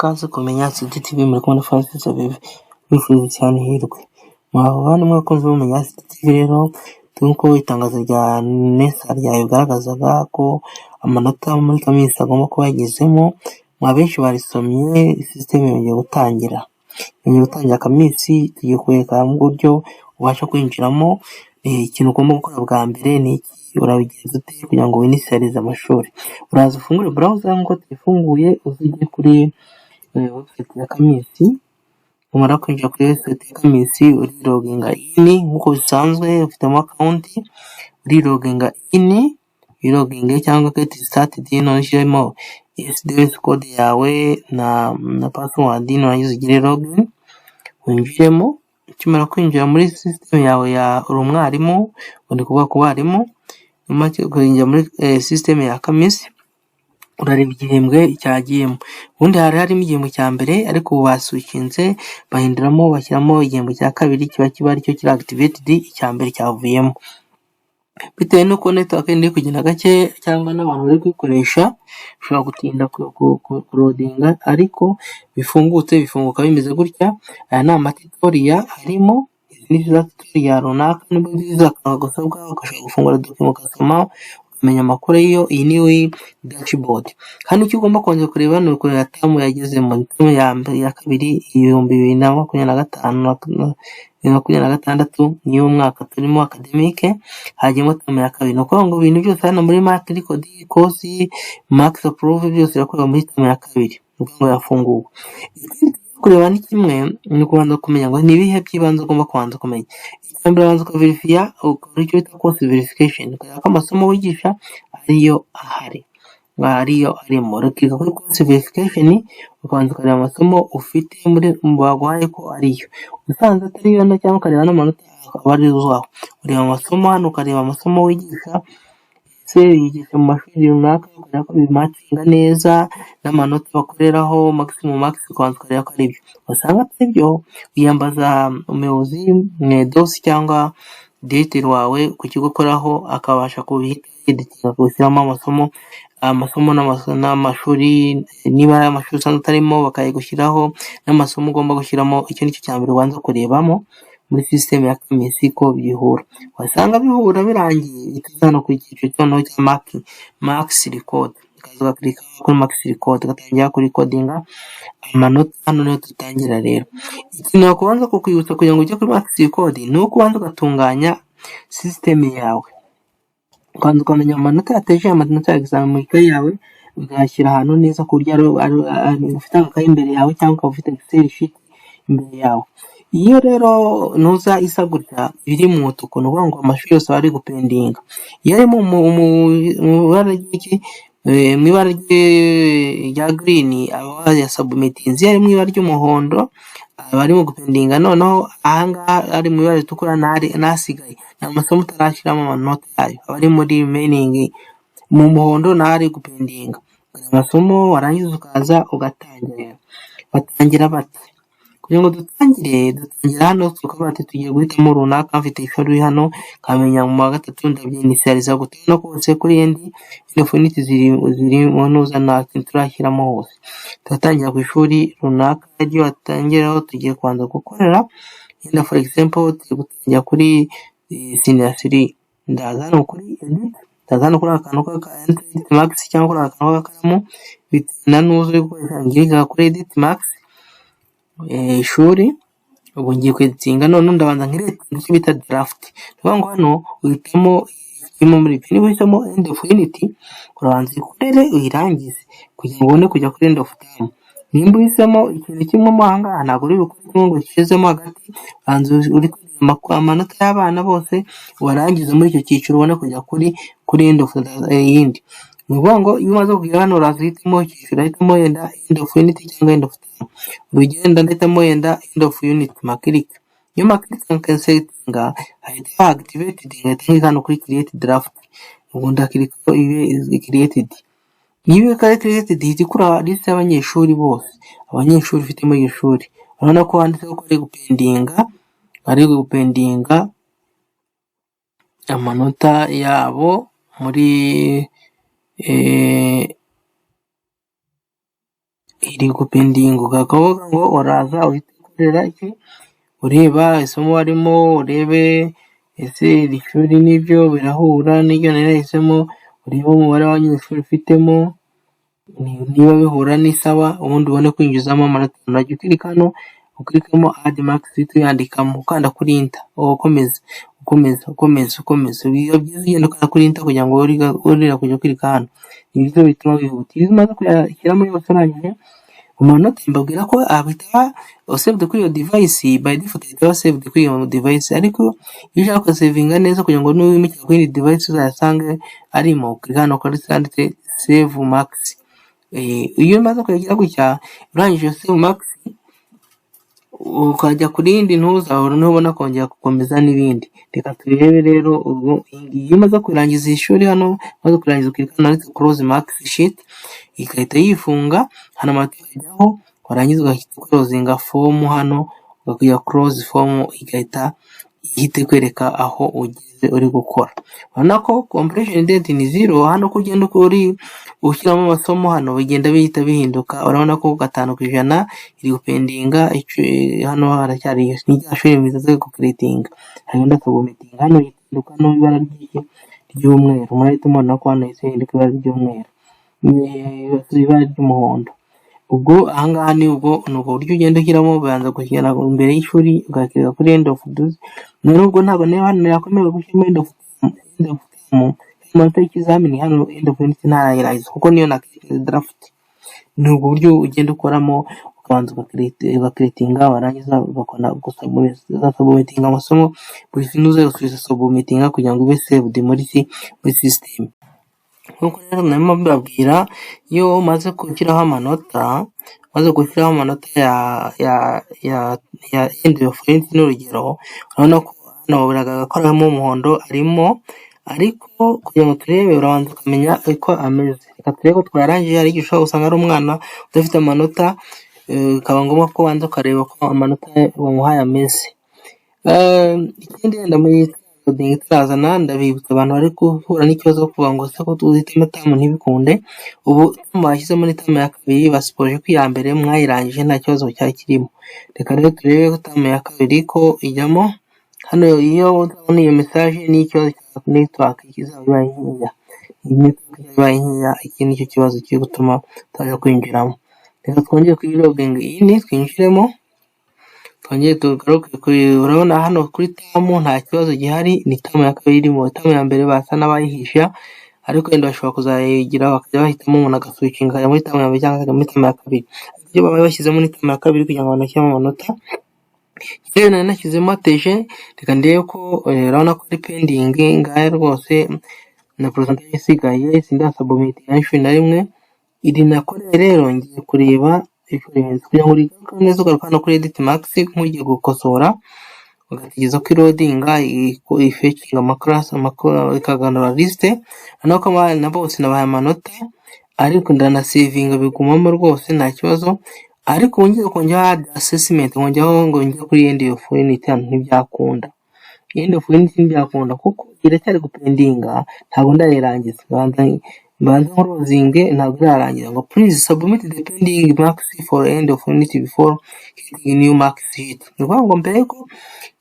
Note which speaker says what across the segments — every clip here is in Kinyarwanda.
Speaker 1: Ikaze kumenya CD TV, muri kumwe na Francis wifuriza cyane ihirwe. Mwa bavandimwe, bakunzi b'Umenya CD TV, rero nk'uko itangazo rya NESA ryabigaragazaga ko amanota muri CAMIS agomba kuba yagezemo, mwa benshi barisomye. System yongeye gutangira CAMIS. Tugiye kwereka uburyo ubasha kwinjiramo. Ikintu ugomba gukora bwa mbere ni iki? Urabigenza ute kugira ngo winitialize amashuri? Uraza ufungure browser nk'uko tuyifunguye, uze ujye kuri website ya CAMIS. Numara kwinjira kuri website ya CAMIS, uriloginga in nk'uko bisanzwe, ufitemo account, uriloginga in, wiloginge cyangwa get started, noneho ushyiremo SDS code yawe na password, nurangiza ugire login, winjiremo. Ukimara kwinjira muri system yawe ya uri umwarimu, ndi kuvuga ku barimu, nyuma yo kwinjira muri system ya CAMIS, urareba igihembwe cyagiyemo. Ubundi hari harimo igihembwe cya mbere, ariko ubu baswitchinze, bahinduramo, bashyiramo igihembwe cya kabiri, kiba aricyo kiri activated, icya mbere cyavuyemo. Bitewe n'uko network iri kugenda gake cyangwa n'abantu bari kuyikoresha, bishobora gutinda kuloadinga, ariko bifungutse, bifunguka bimeze gutya. Aya ni amatutorial arimo, izi ni za tutorial runaka, nibwo gasabwa ugashobora gufungura document, ugasoma, ukamenya amakuru. Yo iyi ni dashboard. Hano icyo ugomba kongera kureba ni ukureba term yagezemo, term ya mbere, ya kabiri, 2025 na 26, niyo mwaka turimo academic, hagiyemo term ya kabiri. Ni ukuvuga ngo ibintu byose hano muri mark record, course, marks approve, byose birakorwa muri term ya kabiri, ni ukuvuga ngo yafunguwe. Ikindi kureba ni kimwe, ni ukubanza kumenya ngo ni ibihe by'ibanze ugomba kubanza kumenya. Icya mbere, urabanza ukaverifiya, ukora icyo bita course verification, ukareba ko amasomo wigisha ariyo ahari, ariyo arimo. Ukika kuri course verification, ukabanza ukareba amasomo ufite muri baguhaye ko ariyo, usanze atariyo cyangwa ukareba n'amanota akaba arizo. Ureba amasomo hano, ukareba amasomo wigisha, ese yigisha mu mashuri runaka, ukareba ko bimatchinga neza n'amanota bakoreraho maximum marks, ukabanza ukareba ko ari byo. Wasanga atari byo, wiyambaza umuyobozi DOS cyangwa diregiteri wawe ku kigo ukoraho, akabasha kubihita akabishyiramo amasomo n'amashuri. Niba ari amashuri usanzwe utarimo, bakayagushyiraho n'amasomo ugomba gushyiramo. Icyo nicyo cya mbere ubanza kurebamo muri system ya CAMIS ko bihura. Wasanga bihura, birangiye, uhita uza hano ku cyiciro noneho cya marks record, ukaza ugaclicka kuri marks record, ugatangira kurecordinga amanota. Hano niho dutangira. Rero ikintu nakubanza kukwibutsa kugira ngo ujye kuri marks record ni uko ubanza ugatunganya system yawe, ukabanza ukamenya amanota yateje, amanota ya examen mu ikayi yawe, ukayashyira ahantu neza ku buryo ufite agakayi imbere yawe cyangwa ukaba ufite Excel sheet imbere yawe. Iyo rero ntuza isa gutya, biri mu mutuku, ni ukuvuga ngo amashuri yose aba ari gupendinga. Iyo ari mu ibara ry'iki, mu ibara rya green, aba yasubmittinze. Iyo ari mu ibara ry'umuhondo, aba arimo gupendinga. Noneho ahangaha ari mu ibara ritukura, n'asigaye ni amasomo utarashyiramo amanota yayo, aba ari muri remaining. Mu muhondo naho ari gupendinga amasomo. Warangiza ukaza ugatangira. Batangira bate? Kugira ngo dutangire, dutangira hano, tukavuga ati tugiye guhitamo runaka. Mfite ishuri hano, nkamenya mu wa gatatu ndabyinitializa gute? No kose kuri end of unit ziri mu ntuza, nta kintu turashyiramo hose. Turatangira ku ishuri runaka iryo watangiraho. Tugiye kubanza gukorera yenda, for example, tugiye gutangira kuri senior three. Ndaza hano kuri edit, ndaza hano kuri aka kantu ka edit marks cyangwa kuri aka kantu k'agakaramu, bitewe na nuza uri gukoresha. Ngiye kuri edit marks, ishuri. Ubu ngiye kweditinga. None ndabanza ncreatinga icyo bita draft. Ni ukuvuga ngo hano uhitamo kimwe muri ibyo. Niba uhisemo end of unit, urabanza uyikorere uyirangize kugira ngo ubone kujya kuri end of term. Nimba uhisemo ikintu kimwe mo aha ngaha, ntabwo uri bukore kimwe ngo ushyizemo hagati. Ubanza uri amanota y'abana bose, warangiza muri icyo cyiciro, ubone kujya kuri end of yindi. Ni ukuvuga ngo iyo umaze kugera hano, uraza uhitamo icyiciro, urahitamo yenda end of unit cyangwa end of term. Urugero, ndahitamo yenda end of unit, maclicka. Iyo maclicka nkaselectinga, hahita haba activated, nkahita nclicka hano kuri create draft. Ubu ndaclicka ibe created. Iyo ibaye created, ihita ikura list y'abanyeshuri bose, abanyeshuri ufite muri iryo shuri. Urabona ko handitseho ko ari gupendinga amanota yabo muri Iri gupendinga, ukavuga ngo uraza uhite ukorera iki? Ureba isomo warimo, urebe ese iri shuri nibyo birahura n'iryo nari nahisemo, urebe umubare w'abanyeshuri ufitemo, niba bihura ni sawa, ubundi ubone kwinjizamo amanota. Urajya uclicka hano, uclickemo add marks, uhite uyandikamo ukanda kuri enter, ukomeza, ukomeza, ukomeza, ukomeza. Biba byiza ugenda ukanda kuri enter kugira ngo wirinde kujya uclicka hano, nibyo bituma wihuta. Iyo umaze kuyashyiramo yose urangije amanota, mbabwira ko ahita saved kuri iyo device. By default ahita aba saved kuri iyo device, ariko iyo ushaka kuyasavinga neza kugira ngo nuwimukira kuri yindi device uzayasange arimo, uclicka hano kuri handitse save marks. Iyo umaze kuyagira gutya, urangije save marks, ukajya kuri yindi ntuza, niho ubona kongera gukomeza n'ibindi. Reka turebe rero ubu iyo umaze kurangiza iri shuri hano, umaze kurangiza uclicka hano handitse close marks sheet, igahita yifunga hano, amanota akajyaho, warangiza ugahita uclosinga form hano, ugakwiye close form, igahita ihita ikwereka aho ugeze uri gukora. Urabona ko completion date ni 0 hano. Uko ugenda uri ushyiramo amasomo hano, bigenda bihita bihinduka. Urabona ko 5% iri gupendinga hano, haracyari ni rya shuri rimaze gucreatinga, hagenda submittinga hano, ihinduka n'ibara ry'umweru. Murahita mubona ko hano hahise hinduka ibara ry'umweru, ibara ry'umuhondo. Ubwo ahangaha ni ubwo ni ubwo buryo ugenda ushyiramo. Ubanza gushyira imbere y'ishuri, ugaclicka kuri end of duze. Noneho ubwo ntabwo niba hano yakwemerera gushyiramo end of term, amanota y'ikizamini hano, end of unit ntarayirangiza kuko niyo na draft. Ni ubwo buryo ugenda ukoramo: ukabanza ugacreatinga, warangiza ugakora ugasubmittinga amasomo, buri kintu yose ugasubmittinga kugira ngo ube saved muri system. Nk'uko rero narimo mbibabwira, iyo umaze gushyiraho amanota, umaze gushyiraho amanota ya end of unit, n'urugero, urabona ko hano biragaragara ko harimo umuhondo arimo, ariko kugira ngo turebe, urabanza ukamenya uko ameze. Reka turebe ko twayarangije. Hari igihe ushobora gusanga ari umwana udafite amanota, bikaba ngombwa ko ubanza ukareba ko amanota wamuhaye ameze. Ikindi wenda muri itarazana, ndabibutsa abantu bari guhura n'ikibazo cyo kuvuga ngo ese ko duhitamo term ntibikunde. Ubu term bashyizemo ni term ya kabiri, basupposé ko iya mbere mwayirangije, nta kibazo cyari kirimo. Reka rero turebe term ya kabiri ko ijyamo hano. Iyo utabona iyo message, ni ikibazo cya network izaba ibaye nkeya. Network ibaye nkeya, iki nicyo kibazo kiri gutuma utaza kwinjiramo. Reka twongere kuri login in, twinjiremo, twongere tugaruke kuri. Urabona hano kuri term nta kibazo gihari, ni term ya kabiri irimo. Term ya mbere basa n'abayihisha, ariko wenda bashobora kuzayigira bakajya bahitamo, umuntu agaswitchinga akajya muri term ya mbere cyangwa akajya muri term ya kabiri. Ibyo baba bashyizemo ni term ya kabiri kugira ngo banashyiremo amanota. Rero nari nashyizemo ateje, reka ndebe ko urabona ko ari pending ngaya rwose, na pourcentage isigaye sindasubmittinga 11. Iri nakoreye rero, ngiye kureba kugira ngo urigaruke neza. Ugaruka hano kuri edit marks nk'ugiye gukosora, ugategereza ko iloadinga, ifetchinga amaclass, ikaganura liste. Urabona ko abana bose nabahaye amanota, ariko ndanasavinga, bigumamo rwose, nta kibazo. Ariko ubu ngiye kongeraho add assessment, nkongeraho ngo njye kuri end of unit, hano ntibyakunda. End of unit ntibyakunda kuko iracyari gupendinga, ntabwo ndayirangiza. Mbanza nclosinge, ntabwo irarangira. Ngo "Please submit the pending marks for end of unit before creating new mark sheet." Ni ukuvuga ngo mbere yuko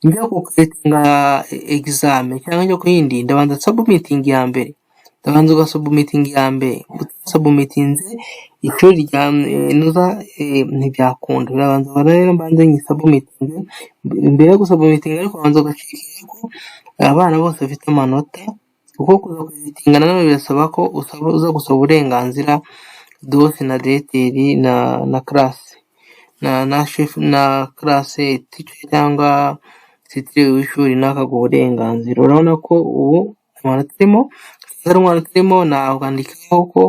Speaker 1: njya gucreatinga exam cyangwa njya ku yindi, ndabanza submitting iya mbere. Ndabanza ugasubmittinga iya mbere. Utasubmittinze ishuri rya nuza ntibyakunda. Birabanza rero mbanze nyisubmittinge. Mbere yo gusubmittinga ariko, ubanza ugacheckinga ko abana bose bafite amanota, kuko kuza kueditinga nanone birasaba ko uza gusaba uburenganzira DOS na directeur na classe na chef na class teacher cyangwa titulaire w'ishuri, nawe akaguha uburenganzira. Urabona ko ubu amanota arimo, ari umwana utarimo, nakwandikaho ko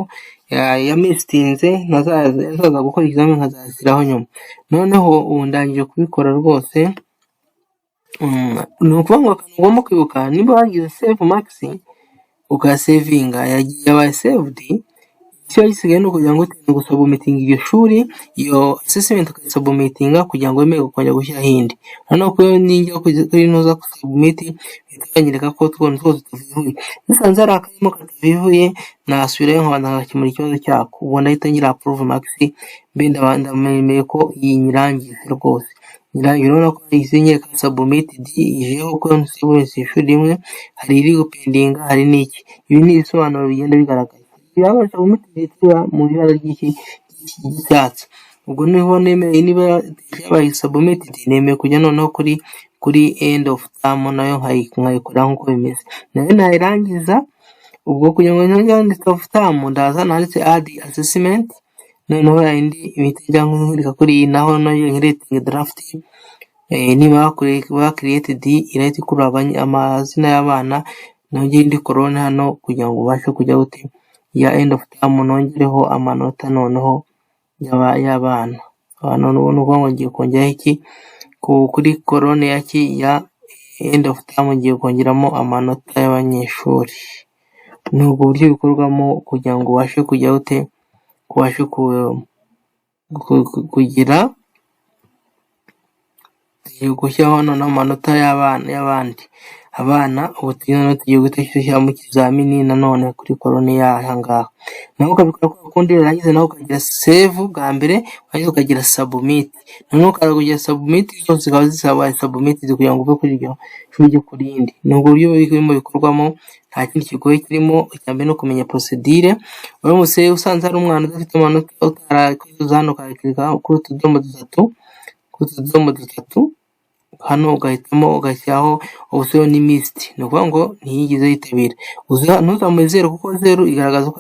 Speaker 1: yamissinze, ntazaza gukora ikizamini, nkazashyiraho nyuma. Noneho ubu ndangije kubikora rwose. Ni ukuvuga ngo akantu ugomba kwibuka, niba wagize save marks, ukayasavinga, yabaye saved. Ikiba gisigaye ni ukugira ngo ni ugusubmittinga iryo shuri, iyo assessment ukayisubmittinga kugira ngo wemererwe kongera gushyiraho indi. Urabona ko ninjya kuri nuza submit, bahita banyereka ko utuntu twose tuvivuye. Nisanze hari akarimo katavivuye, nasubirayo nkabanza ngakemura ikibazo cyako. Ubwo ndahita ngira approve marks, mbe ndemeye ko iyi nyirangize rwose. Urabona ko ihise inyereka submitted, ijeho ko nsubmitse ishuri rimwe, hari iri gupendinga, hari n'iki. Ibi ni ibisobanuro bigenda bigaragara. Yabaye submitted mu ibara ry'icyatsi. Ubwo niho nemeye, niba yabaye submitted, nemeye kujya noneho kuri end of term, nayo nkayikora nk'uko bimeze. Nayo nayirangiza, ubwo kugira ngo njye end of term, ndaza nanditse add assessment, noneho yindi ihita ijya nklika kuri iyi, naho nayo ncreatinge draft. Niba created, irahita ikurura amazina y'abana, nongere indi colonne hano kugira ngo ubashe kujya gute ya end of term, nongereho amanota noneho y'abana. Ni ukuvuga ngo ngiye kongeraho iki kuri colonne ya ki ya end of term? Ngiye kongeramo amanota y'abanyeshuri. Ni ubwo buryo bikorwamo kugira ngo ubashe kujya ute, ubashe kugira gushyiraho noneho amanota y'abana y'abandi abana. Ubu noneho tugiye guhita dushyiramo ikizamini nanone kuri colonne y'aha ngaha, nawe ukabikora kwa kundi. Warangiza nawe ukagira save bwa mbere, warangiza ukagira submit, noneho ukaza kugira submit, zose zikaba zibaye submitted kugira ngo uve kuri iryo shuri ujye ku rindi. Ni ubwo buryo birimo bikorwamo, nta kindi kigoye kirimo. Icya mbere ni ukumenya procedure. Uramutse usanze hari umwana udafite amanota, utarakoze hano, ukakirika kuri utu tudomo dutatu, kuri utu tudomo dutatu hano, ugahitamo ugashyiraho option ni missed, ni ukuvuga ngo ntiyigeze yitabira. Ntuzamuhe zeru, kuko zeru igaragaza ko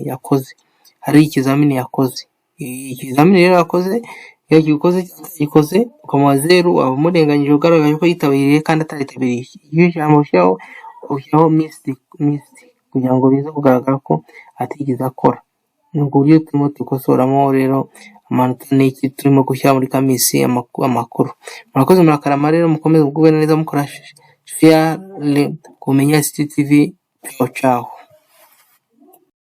Speaker 1: yakoze, hari ikizamini yakoze. Ikizamini rero yakoze, iyo yagikoze cyangwa atagikoze, ukamuha zeru, waba umurenganyije, ugaragaje ko yitabiriye kandi ataritabiriye. Iyo ijambo ushyiraho missed kugira ngo bize kugaragara ko atigeze akora. Ni ubwo buryo turimo dukosoramo rero amanota n'iki, turimo gushyira muri CAMIS amakuru. Murakoze, murakarama rero, mukomeze kugubwa neza, mukora share kumenya ICT TV. Ciao ciao.